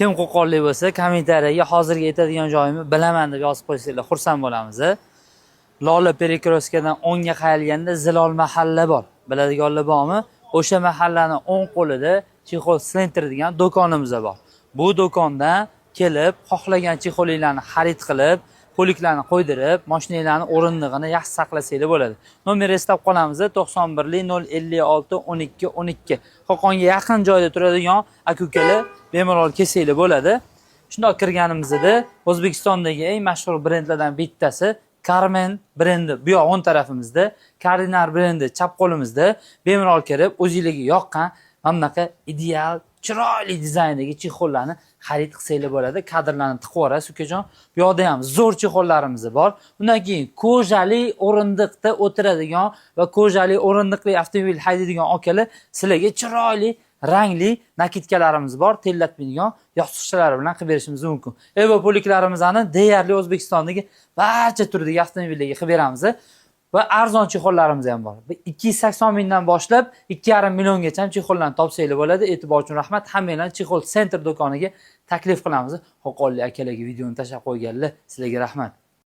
Kim qo'qonlik bo'lsa, kommentariyaga hozirgi aytadigan joyimni bilaman deb yozib qo'ysanglar, xursand bo'lamiz. Lola перекрёстка dan o'ngga qayrilganda Zilol mahalla bor. Biladiganlar bormi? O'sha mahallani o'ng qo'lida Чехол Center degan do'konimiz bor. Bu do'kondan kelib, xohlagan чехол inglarni xarid qilib, полик larni qo'ydirib, mashinanglarni o'rindig'ini yaxshi saqlasanglar bo'ladi. Nomer eslab qolamiz: 91 056 12 12. Qo'qonga yaqin joyda turadigan aka ukalar bemalol kelsanglar bo'ladi. Shundoq kirganimizda O'zbekistondagi eng mashhur brendlardan bittasi Karmen brendi bu yoq o'ng tarafimizda, Kardinal brendi chap qo'limizda. Bemalol kirib, o'zingizlarga yoqqan mana bunaqa ideal, chiroyli dizayndagi чехол larni xarid qilsanglar bo'ladi. Kadrlarni tiqib yuborasiz, ukajon. Bu yoqda ham zo'r чехол larimiz bor. Undan keyin кожа li o'rindiqda o'tiradigan va кожа li o'rindiqli avtomobil haydaydigan akalar, sizlarga chiroyli rangli накидка larimiz bor, terlatmaydigan yostiqchalari bilan qilib berishimiz mumkin. Evo полик larimizni deyarli O'zbekistondagi barcha turdagi avtomobillarga qilib beramiz va arzon чехол larimiz ham bor. 280 mingdan boshlab 2,5 milliongacha чехол larni topsanglar bo'ladi. E'tibor uchun rahmat. Hammanglarni Чехол Center do'koniga taklif qilamiz. Qo'qonlik akalarga videoni tashlab qo'yganlar, sizlarga rahmat.